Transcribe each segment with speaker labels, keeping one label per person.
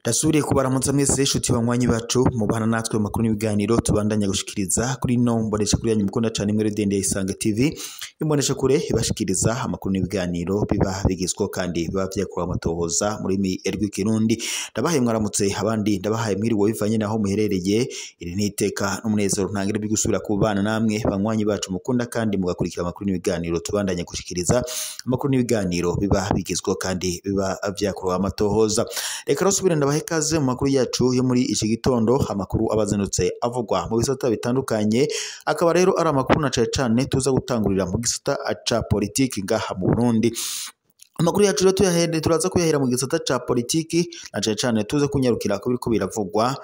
Speaker 1: Ndasubiriye kubaramutsa mwese inshuti banywanyi bacu mubana natwe mu makuru n'ibiganiro tubandanya gushikiriza kuri ino mbonesha kure yanyu mukunda cane imwe rudende ya Isange TV. Imbonesha kure ibashikiriza amakuru n'ibiganiro biba bigezweho kandi biba vyakorewe amatohoza mu rurimi rw'ikirundi. Ndabahaye mwaramutse, abandi ndabahaye mwiriwe bivanye naho muherereye. Iri ni iteka n'umunezero ntangire byo gusubira kubana namwe banywanyi bacu mukunda kandi mugakurikira amakuru n'ibiganiro tubandanya gushikiriza, amakuru n'ibiganiro biba bigezweho kandi biba vyakorewe amatohoza. Reka rero ndabahe ikaze mu makuru yacu yo muri iki gitondo, amakuru abazindutse avugwa mu bisata bitandukanye, akaba rero ari amakuru na cane cane tuza gutangurira mu gisata ca politiki ngaha mu Burundi. Amakuru yacu rero tuyahere turaza kuyahera mu gisata ca politiki na cane cane tuze kunyarukira ko biriko biravugwa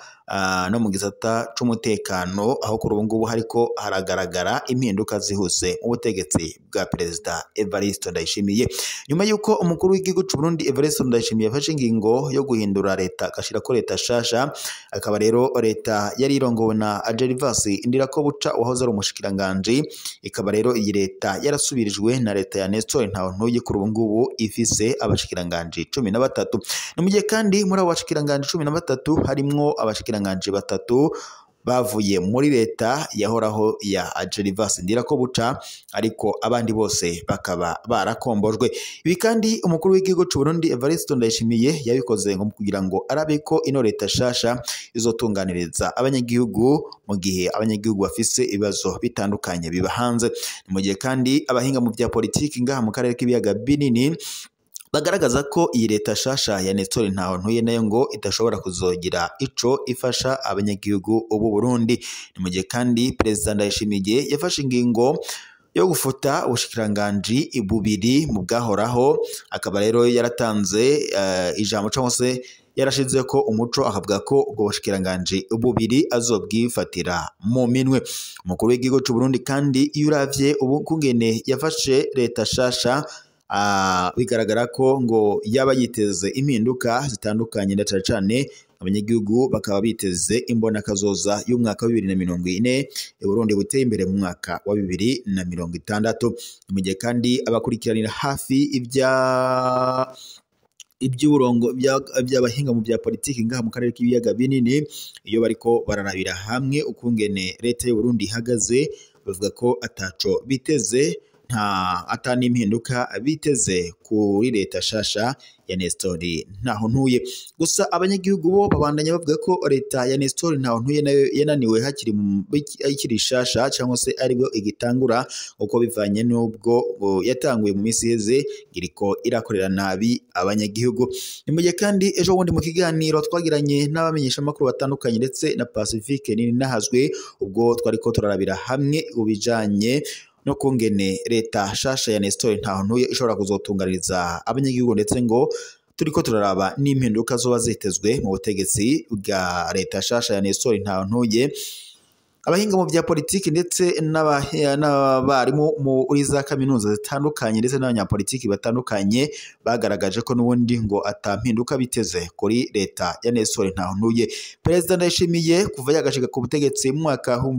Speaker 1: no mu gisata c'umutekano, aho kuri ubu ngubu hariko haragaragara impinduka zihuse mu butegetsi bwa Perezida Evariste Ndayishimiye. Nyuma yuko umukuru w'igihugu c'u Burundi Evariste Ndayishimiye yafashe ingingo yo guhindura leta agashirako leta shasha, akaba rero leta yari irongowe na Gervas Ndirakobuca wahoze ari umushikiranganji, ikaba rero iyi leta yarasubirijwe na leta ya Nestor Ntahontuye kuri ubu ngubu ifise abashikiranganji 13. Ni mu gihe kandi muri abo bashikiranganji 13 harimwo abashikiranganji batatu bavuye muri leta yahoraho ya Gervas Ndirakobuca, ariko abandi bose bakaba barakombojwe. Ibi kandi umukuru w'igihugu c'u Burundi Evariste Ndayishimiye yabikoze ngo kugira ngo arabe ko ino leta shasha izotunganiriza abanyagihugu mu gihe abanyagihugu bafise ibibazo bitandukanye biba hanze. Ni mu gihe kandi abahinga mu vya politiki ngaha mu karere k'ibiyaga binini bagaragaza ko iyi leta shasha ya Nestor Ntahontuye nayo ngo idashobora kuzogira ico ifasha abanyagihugu b'u Burundi. Ni mu gihe kandi Perezida Ndayishimiye yafashe ingingo yo gufuta ubushikiranganji bubiri mu bwahoraho, akaba rero yaratanze ijambo cyangwa se yarashize ko umuco akavuga ko ubwo bushikiranganji bubiri azobwifatira mu minwe. Umukuru w'igihugu c'u Burundi kandi iyo uravye ubu kungene yafashe leta shasha, bigaragara ko ngo yaba yiteze impinduka zitandukanye na cane cane abanyagihugu bakaba biteze imbonakazoza y'umwaka wa 2040 Burundi buteye imbere mu mwaka wa 2060. Mu gihe kandi abakurikiranira hafi iby'uburongo by'abahinga mu bya politiki ngaha mu karere k'ibiyaga binini, iyo bariko bararabira hamwe ukungene leta y'u Burundi ihagaze, bavuga ko ataco biteze, nta ata n'impinduka biteze kuri leta shasha ya Nestor Ntahontuye. Gusa abanyagihugu bo babandanya bavuga ko leta ya Nestor Ntahontuye nayo yananiwe hakiri shasha cyangwa se aribwo igitangura, uko bivanye n'ubwo yatanguye mu minsi iheze iriko irakorera nabi abanyagihugu. Ni mu gihe kandi ejo bundi mu kiganiro twagiranye n'abamenyesha makuru batandukanye ndetse na Pacifique Nininahazwe, ubwo twariko turarabira hamwe ubijanye no kungene leta shasha ya Nestor Ntahontuye ishobora kuzotunganiriza abanyagihugu, ndetse ngo turiko turaraba n'impinduka zoba zitezwe mu butegetsi bwa leta shasha ya Nestor Ntahontuye. Abahinga mu bya politiki ndetse n'abarimu muri za kaminuza zitandukanye ndetse n'abanyapolitiki batandukanye bagaragaje ko n'ubundi ngo atampinduka biteze kuri leta ya Nestor Ntahontuye. Perezida Ndayishimiye kuva yagashika ku butegetsi mu mwaka wa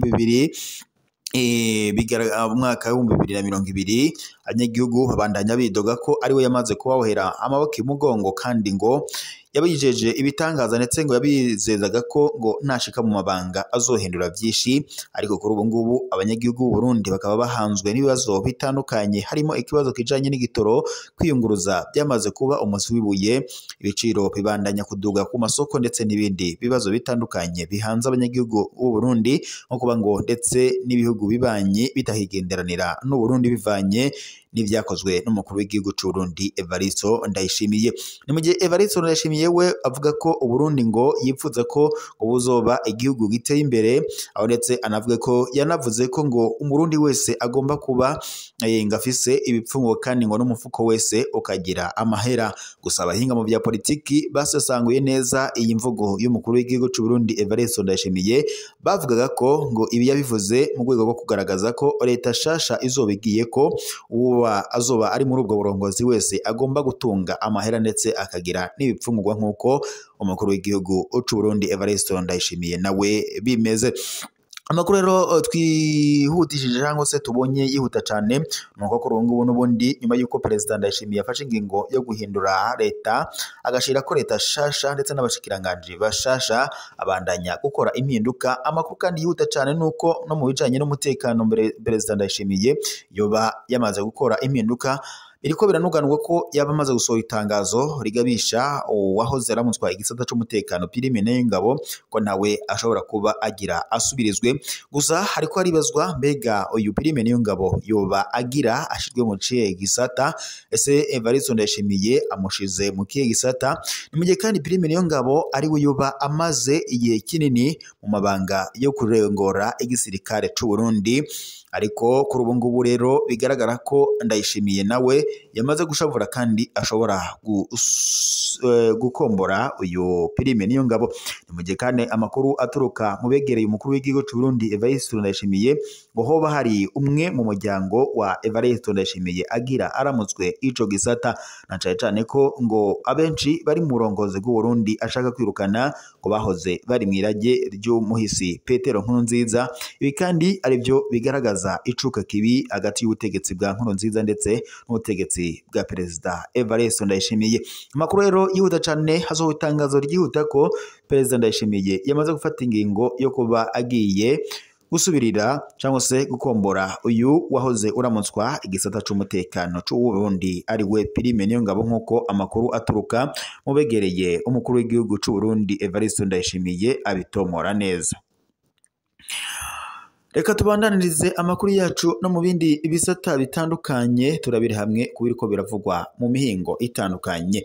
Speaker 1: 2020, abanyagihugu babandanya bidoga ko ariwe yamaze kubabohera amaboko imugongo, kandi ngo yabijeje ibitangaza ndetse ngo yabizezaga ko ngo nashika mu mabanga azohindura byinshi. Ariko kuri ubu ngubu abanyagihugu b'u Burundi bakaba bahanzwe n'ibibazo bitandukanye, harimo ikibazo kijanye n'igitoro, kwiyunguruza byamaze kuba umuzi w'ibuye, ibiciro bibandanya kuduga ku masoko ndetse n'ibindi bibazo bitandukanye bihanze abanyagihugu b'u Burundi, nko kuba ngo ndetse n'ibihugu bibanye bitahigenderanira n'u Burundi bivanye n'ivyakozwe n'umukuru w'igihugu c'u Burundi Evariste Ndayishimiye. Ni mu gihe Evariste Ndayishimiye we avuga ko Uburundi ngo yipfuza ko buzoba igihugu giteye imbere, aho ndetse anavuga ko yanavuze ko ngo umurundi wese agomba kuba ngo afise ibipfungo kandi ngo n'umufuko wese ukagira amahera. Gusa abahinga mu bya politiki basesanguye neza iyi mvugo y'umukuru w'igihugu c'u Burundi Evariste Ndayishimiye, bavugaga ko ngo ibi yabivuze mu rwego rwo kugaragaza ko leta shasha izoba igiye ko uba azoba ari muri ubwo burongozi wese agomba gutunga amahera ndetse akagira n'ibipfungurwa nk'uko umukuru w'igihugu c'u Burundi Evariste Ndayishimiye nawe bimeze. Amakuru rero twihutishije cyangwa se tubonye yihuta cyane nuko kuri ubu ngubu n'ubundi nyuma y'uko Perezida Ndayishimiye yafashe ingingo yo guhindura leta, agashira ko leta shasha ndetse n'abashikiranganji bashasha, abandanya gukora impinduka. Amakuru kandi yihuta cyane nuko no mu bijanye n'umutekano mbere Perezida Ndayishimiye yoba yamaze gukora impinduka. Biriko biranuganurwa ko yaba amaze gusohora itangazo rigabisha uwahoze aramutswa igisata c'umutekano Prime Niyongabo ko nawe ashobora kuba agira asubirizwe. Gusa hariko haribazwa mbega uyu Prime Niyongabo yoba agira ashirwe mu cihe gisata? Ese Evariste Ndayishimiye amushize mu kihe gisata? Ni mu gihe kandi Prime Niyongabo ari we yoba amaze igihe kinini mu mabanga yo kurengora igisirikare c'u Burundi, ariko kuri ubu ngubu rero bigaragara ko Ndayishimiye nawe yamaze gushavura kandi ashobora gukombora uyu Prime Niyongabo. Ni mu gihe kandi amakuru aturuka mu begereye umukuru w'igihugu c'u Burundi Evariste Ndayishimiye ngo hoba hari umwe mu muryango wa Evariste Ndayishimiye agira aramutswe ico gisata, na cane cane ko ngo abenshi bari mu burongozi bw'u Burundi ashaka kwirukana ngo bahoze bari mw'irage ry'umuhisi Petero Nkurunziza. Ibi kandi arivyo bigaragaza icuka kibi hagati y'ubutegetsi bwa Nkurunziza ndetse n'ubutegetsi bwa Perezida Evariste Ndayishimiye. Amakuru rero yihuta cane, hasohowe itangazo ryihuta ko Perezida Ndayishimiye yamaze gufata ingingo yo kuba agiye gusubirira cyangwa se gukombora uyu wahoze uramutswa igisata c'umutekano c'u Burundi ari we Prime Niyongabo, nk'uko amakuru aturuka mu begereye umukuru w'igihugu c'u Burundi Evariste Ndayishimiye abitomora neza. Reka tubandanirize amakuru yacu no mu bindi bisata bitandukanye, turabire hamwe kubiriko biravugwa mu mihingo itandukanye.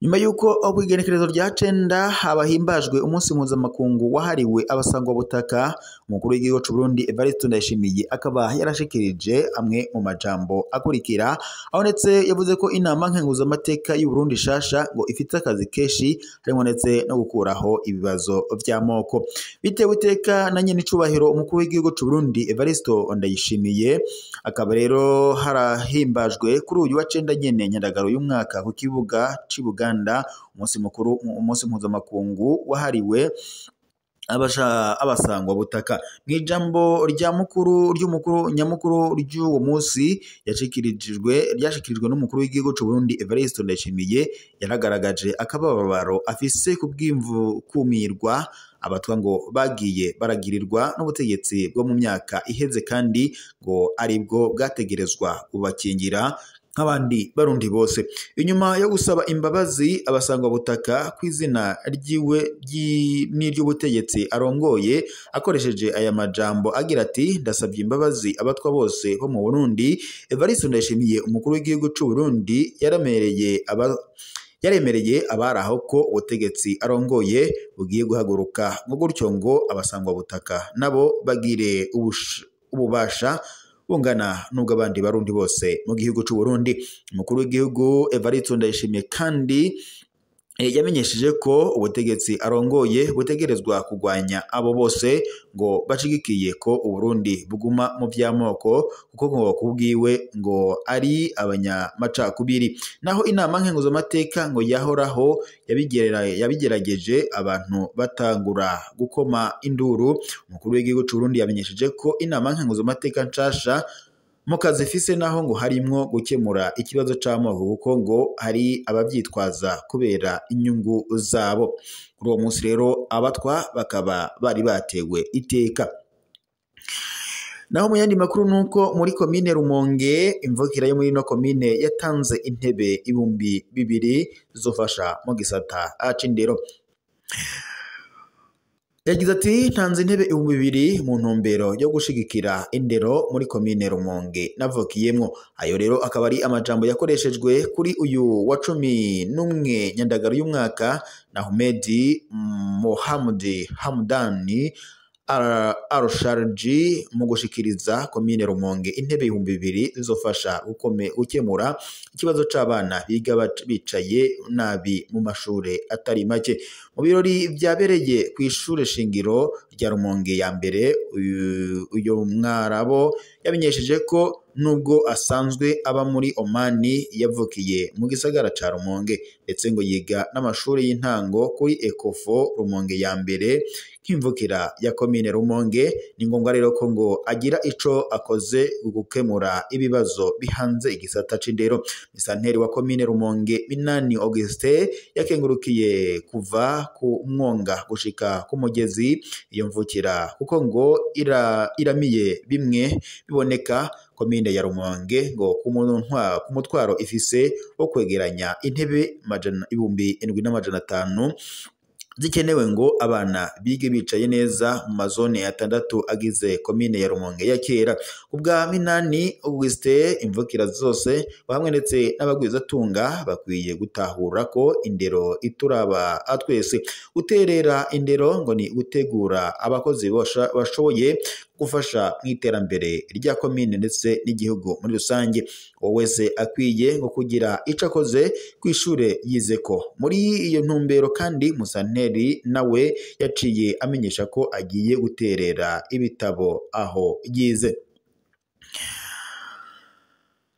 Speaker 1: Nyuma y'uko kw'igenekerezo rya 9 habahimbajwe umunsi mpuzamakungu wahariwe abasangwa butaka, umukuru w'igihugu c'u Burundi Evariste Ndayishimiye akaba yarashikirije amwe mu majambo akurikira, aho ndetse yavuze ko inama nkenguzamateka y'u Burundi shasha ngo ifite akazi kenshi, harimo ndetse no gukuraho ibibazo vy'amoko. Bitewe iteka na nyene icubahiro umukuru w'igihugu c'u Burundi Evariste Ndayishimiye, akaba rero harahimbajwe kuri uyu wa 9 nyene Nyandagaro y'umwaka ku kibuga c'i Buganda umunsi mukuru, umunsi mpuzamakungu wahariwe abasangwa butaka. Mw'ijambo rya mukuru ry'umukuru nyamukuru ry'uwo munsi ryashikirijwe n'umukuru w'igihugu c'u Burundi Evariste Ndayishimiye, yaragaragaje akababaro afise ku bw'imvukumirwa abatwa ngo bagiye baragirirwa n'ubutegetsi bwo mu myaka iheze, kandi ngo aribwo bwategerezwa kubakingira nk'abandi barundi bose. Inyuma yo gusaba imbabazi abasangwa butaka kw'izina ryiwe n'iry'ubutegetsi arongoye, akoresheje aya majambo agira ati: ndasabye imbabazi abatwa bose bo mu Burundi. Evariste Ndayishimiye umukuru w'igihugu c'u Burundi yaremereye abari aho ko ubutegetsi arongoye bugiye guhaguruka ngo gutyo ngo abasangwa butaka nabo bagire ububasha bungana nubwo abandi barundi bose mu gihugu c'u Burundi. Umukuru w'igihugu Evariste Ndayishimiye kandi yamenyesheje ko ubutegetsi arongoye butegerezwa kugwanya abo bose ngo bashigikiye ko Uburundi buguma mu vy'amoko, kuko ngo kubwiwe ngo ari abanyamacakubiri. Naho inama nkenguzamateka ngo yahoraho yabigerageje abantu batangura gukoma induru. Umukuru w'igihugu c'u Burundi yamenyesheje ko inama nkenguzamateka nshasha mu kazi ifise naho ngo harimwo gukemura ikibazo c'amoko, kuko ngo hari abavyitwaza kubera inyungu zabo. Kuri uwo munsi rero abatwa bakaba bari batewe iteka. Naho mu yandi makuru nuko muri komine Rumonge imvukira yo muri ino komine yatanze intebe 2000 zizofasha mu gisata c'indero. Yagize ati: ntanze intebe 2000 mu ntumbero yo gushigikira indero muri komine Rumonge navukiyemwo. Ayo rero akaba ari amajambo yakoreshejwe kuri uyu wa 11 Nyandagaro y'umwaka na Ahmed Mohamed Hamdani Arusharji mu gushikiriza komine Rumonge intebe 2000 zizofasha gukemura ikibazo c'abana biga bicaye nabi mu mashure atari make. Mu birori vyabereye kw'ishure shingiro rya Rumonge ya mbere, uyu mwarabo yamenyesheje ko nubwo asanzwe aba muri Omani yavukiye mu gisagara ca Rumonge, ndetse ngo yiga n'amashuri y'intango kuri Ecofo Rumonge ya mbere, Nk'imvukira ya komine Rumonge, ni ngombwa rero ko ngo agira ico akoze gukemura ibibazo bihanze igisata c'indero. Misanteri wa komine Rumonge Minani Augustin yakengurukiye kuva ku mwonga gushika ku mugezi iyo mvukira, kuko ngo iramiye bimwe biboneka komine ya Rumonge ngo ku mutwaro ifise wo kwegeranya intebe 7,500 zikenewe ngo abana bige bicaye neza mu mazone 6 agize komine ya Rumonge ya kera. Kubwa Minani Augustin, imvukira zose hamwe ndetse n'abagwizatunga bakwiye gutahura ko indero ituraba twese. Guterera indero ngo ni gutegura abakozi bashoboye gufasha mu iterambere rya komine ndetse n'igihugu muri rusange. Uwo wese akwiye ngo kugira ico akoze kw'ishure yizeko. Muri iyo ntumbero kandi Musanteri nawe yaciye amenyesha ko agiye guterera ibitabo aho yize.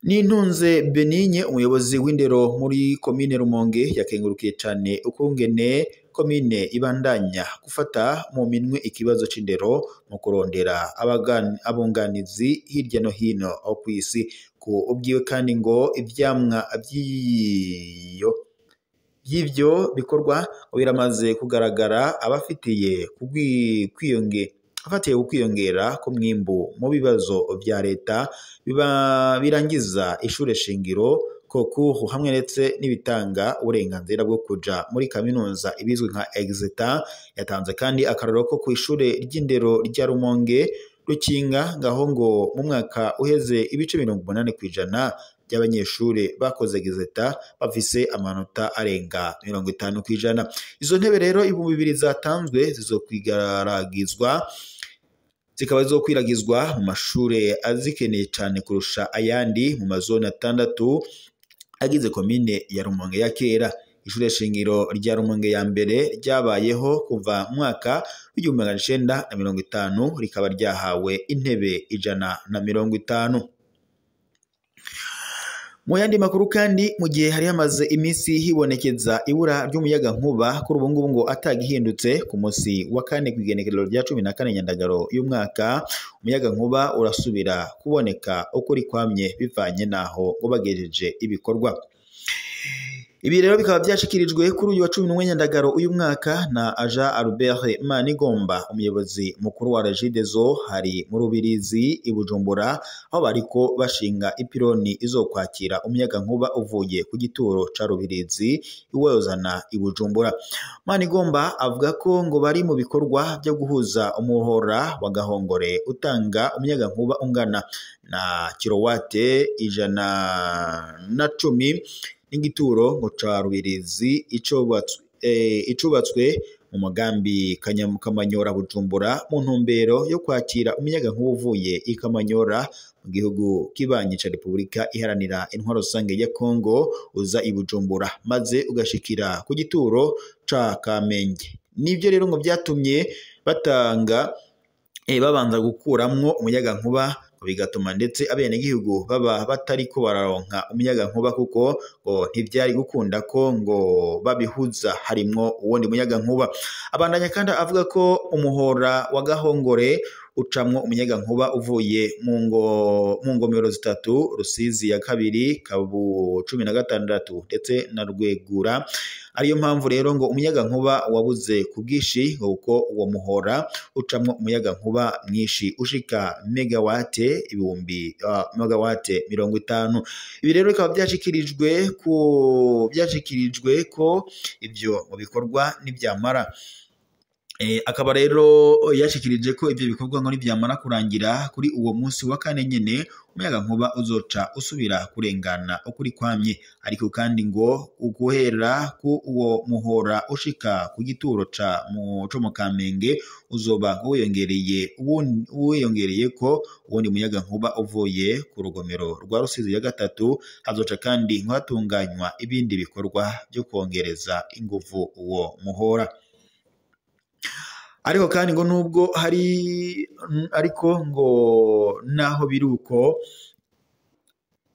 Speaker 1: Nintunze Benigne, umuyobozi w'indero muri komine Rumonge, yakengurukiye cane ukungene komine ibandanya gufata mu minwe ikibazo c'indero mu kurondera abunganizi hirya no hino kw'isi. Ku ubwiwe kandi ngo ivyamwa by'ivyo bikorwa biramaze kugaragara abafitiye kwiyongera ku mwimbu mu bibazo vya leta birangiza ishure shingiro kokuhu hamwe ndetse n'ibitanga uburenganzira bwo kuja muri kaminuza ibizwi nka exeta. Yatanze kandi akarorero ko kw'ishure ry'indero rya Rumonge Rukinga, ngaho ngo mu mwaka uheze ibice 80% by'abanyeshure bakoze exeta bafise amanota arenga 50%. Izo ntebe rero 2000 zatanzwe zikaba zizokwiragizwa mu mashure azikeneye cane kurusha ayandi mu mazone 6 agize komine ya Rumonge ya kera. Ishure shingiro rya Rumonge ya mbere ryabayeho kuva mu mwaka w'1950, rikaba ryahawe intebe 150. Mu yandi makuru kandi, mu gihe hari hamaze iminsi hibonekeza ibura ry'umuyagankuba, kuri ubu ngubu ngo atagihindutse ku munsi wa kane kw'igenekerero rya 14 Nyandagaro y'umwaka, umuyagankuba urasubira kuboneka ukuri kwamye bivanye naho ngo bagejeje ibikorwa. Ibi rero bikaba byashikirijwe kuri uyu wa 11 Nyandagaro uyu mwaka na Aja Albert Manigomba, umuyobozi mukuru wa Regideso hari mu Rubirizi i Bujumbura, aho bariko bashinga ipironi izokwakira umuyagankuba uvuye ku gituro ca Rubirizi iwozana i Bujumbura. Manigomba avuga ko ngo bari mu bikorwa byo guhuza umuhora wa Gahongore utanga umuyagankuba ungana na kilowate 110 n'igituro ngo ca Rubirizi icubatswe mu mugambi Kamanyora Bujumbura mu ntumbero yo kwakira umuyagankuba uvuye i Kamanyora mu gihugu kibanyi ca Repubulika Iharanira Intwaro Rusange ya Kongo uza i Bujumbura maze ugashikira ku gituro ca Kamenge. Nibyo rero ngo byatumye batanga babanza gukuramwo umuyagankuba, bigatuma ndetse abenegihugu baba batariko bararonka umuyagankuba, kuko ngo ntivyari gukunda ko ngo babihuza harimwo uwundi muyagankuba. Abandanya kandi avuga ko umuhora wa Gahongore ucamwo umuyagankuba uvuye mu ngomero zitatu, Rusizi ya kabiri, Kabu 16 ndetse na Rwegura. Ariyo mpamvu rero ngo umuyagankuba wabuze ku bwinshi, kuko uwo muhora ucamwo umuyagankuba mwinshi ushika megawate 50,000. Ibi rero bikaba byashikirijwe ko ivyo mu bikorwa nibyamara. Akaba rero yashikirije ko ivyo bikorwa ngo nibyamara kurangira kuri uwo munsi wa kane nyene umuyagankuba uzoca usubira kurengana ukuri kwamye. Ariko kandi ngo uguhera ku uwo muhora ushika ku gituro ca mu Kamenge uzoba wiyongereye ko uwundi muyagankuba uvuye ku rugomero rwa Rusizi ya gatatu. Hazoca kandi ngo hatunganywa ibindi bikorwa byo kongereza inguvu uwo muhora. Ariko kandi ngo nubwo hari ariko ngo naho biruko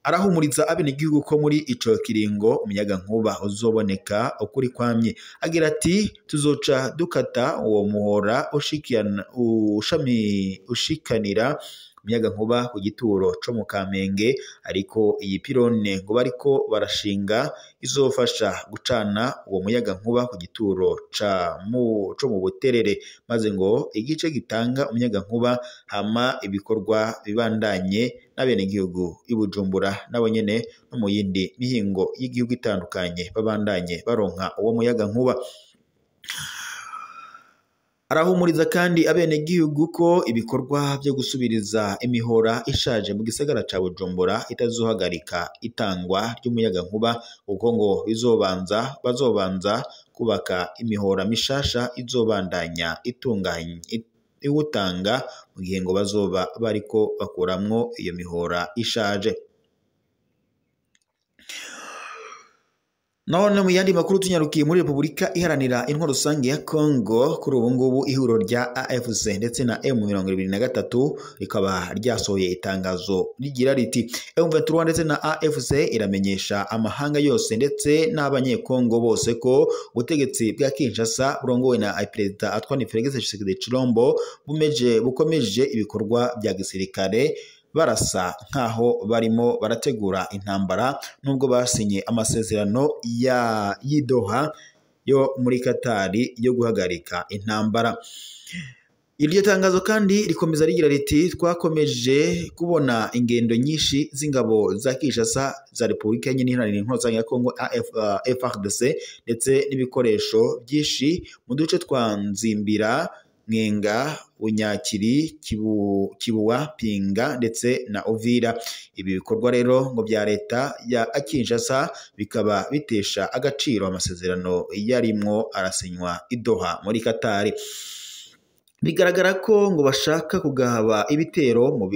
Speaker 1: Arahumuriza abenegihugu ko muri ico kiringo umuyagankuba uzoboneka ukuri kwamye. Agira ati tuzoca dukata uwo muhora ushikanira umuyagankuba ku gituro co mu Kamenge, ariko iyi pirone ngo bariko barashinga izofasha gucana uwo muyagankuba ku gituro co mu Buterere, maze ngo igice gitanga umuyagankuba hama ibikorwa bibandanye n'abenegihugu i Bujumbura nabo nyene no mu yindi mihingo y'igihugu itandukanye babandanye baronka uwo muyagankuba. Arahumuriza kandi abenegihugu ko ibikorwa vyo gusubiriza imihora ishaje mu gisagara ca Bujumbura itazohagarika itangwa ry'umuyagankuba, kuko ngo bazobanza kubaka imihora mishasha izobandanya itunganya iwutanga mu gihe ngo bazoba bariko bakuramwo iyo mihora ishaje. None mu yandi makuru tunyarukiye muri Republika Iharanira Intwaro Rusange ya Congo, kuri ubu ngubu ihuriro rya AFC ndetse na M23 rikaba ryasohoye itangazo rigira riti M23 ndetse na AFC iramenyesha amahanga yose ndetse n'abanyekongo bose ko ubutegetsi bwa Kinshasa burongowe na Perezida Antoine Felix Tshisekedi Tshilombo bukomeje ibikorwa bya gisirikare, barasa nkaho barimo barategura intambara nubwo basinye amasezerano ya Doha yo muri Katari yo guhagarika intambara. Iryo tangazo kandi rikomeza rigira riti twakomeje kubona ingendo nyinshi z'ingabo za Kinshasa za Republika Iharanira Intwaro ya Congo FARDC ndetse n'ibikoresho byinshi mu duce twa Nzimbira, Mwenga, Bunyakiri, Kibuwa, Pinga ndetse na Uvira. Ibi bikorwa rero ngo bya leta ya Kinshasa bikaba bitesha agaciro amasezerano yarimwo arasinywa i Doha muri Katari. Bigaragara ko ngo bashaka kugaba ibitero mu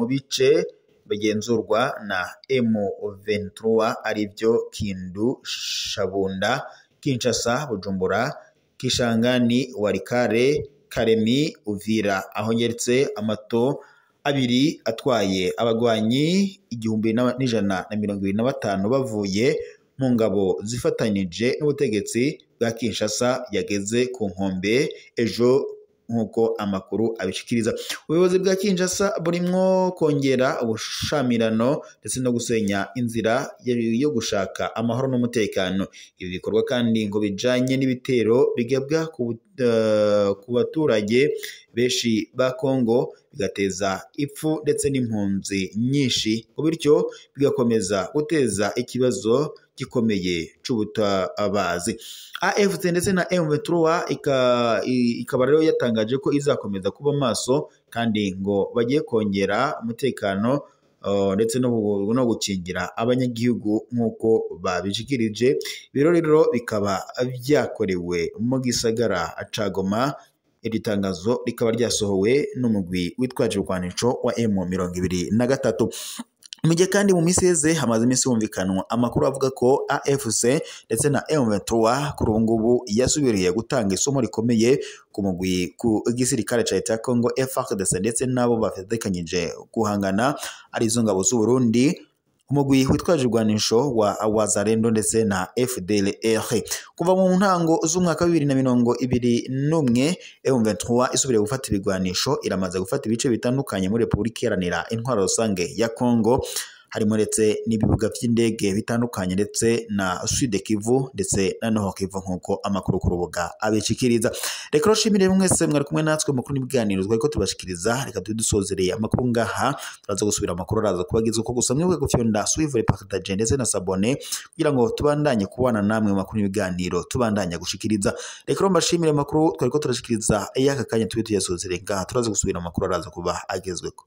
Speaker 1: bice bigenzurwa na M23 aribyo Kindu, Shabunda, Kinshasa, Bujumbura, Kishangani, Warikare, Karemi, Uvira, aho nyeretse amato abiri atwaye abagwanyi 1125 bavuye mu ngabo zifatanije n'ubutegetsi bwa Kinshasa yageze ku nkombe ejo nk'uko amakuru abishikiriza. Ubuyobozi bwa Kinshasa burimwo kongera ubushamirano ndetse no gusenya inzira yo gushaka amahoro n'umutekano. Ibi bikorwa kandi ngo bijanye n'ibitero bigabwa ku baturage benshi ba Kongo, bigateza ipfu ndetse n'impunzi nyinshi, bityo bigakomeza guteza ikibazo gikomeye c'ubutabazi. AFC ndetse na M23 ikaba rero yatangaje ko izakomeza kuba maso kandi ngo bagiye kongera umutekano ndetse no gukingira abanyagihugu nk'uko babishikirije. Ibiro rero bikaba byakorewe mu gisagara ca Goma. Iri tangazo rikaba ryasohowe n'umugwi witwaje urwanisho wa M23. Mu gihe kandi mu minsi iheze hamaze iminsi humvikanwa amakuru avuga ko AFC ndetse na M23 kuri ubu ngubu yasubiriye gutanga isomo rikomeye ku mugwi ku gisirikare ca leta ya Congo FARDC ndetse n'abo bafatikanyije guhangana arizo ngabo z'u Burundi, umugwi witwaje urwanisho wa Wazalendo ndetse na FDLR. Kuva mu ntango z'umwaka wa 2021 M23 isubiriye gufata ibigwanisho, iramaze gufata ibice bitandukanye muri Republika Iharanira Intwaro Rusange ya Congo, harimo ndetse n'ibibuga by'indege bitandukanye ndetse na Sud Kivu ndetse na Nord Kivu nk'uko amakuru ku rubuga abishikiriza. Reka nshimire mwese mwari kumwe natwe makuru n'ibiganiro twari ko tubashikiriza. Reka tudusozereye amakuru ngaha, turaza gusubira amakuru araza kubageza uko gusa mwebwe gufyonda suivre, partage ndetse na s'abonner kugira ngo tubandanye kubana namwe makuru n'ibiganiro tubandanya gushikiriza. Reka mbashimire amakuru twari ko turashikiriza y'aka kanya tube tuyasozereye ngaha, turaza gusubira amakuru araza kuba agezweko.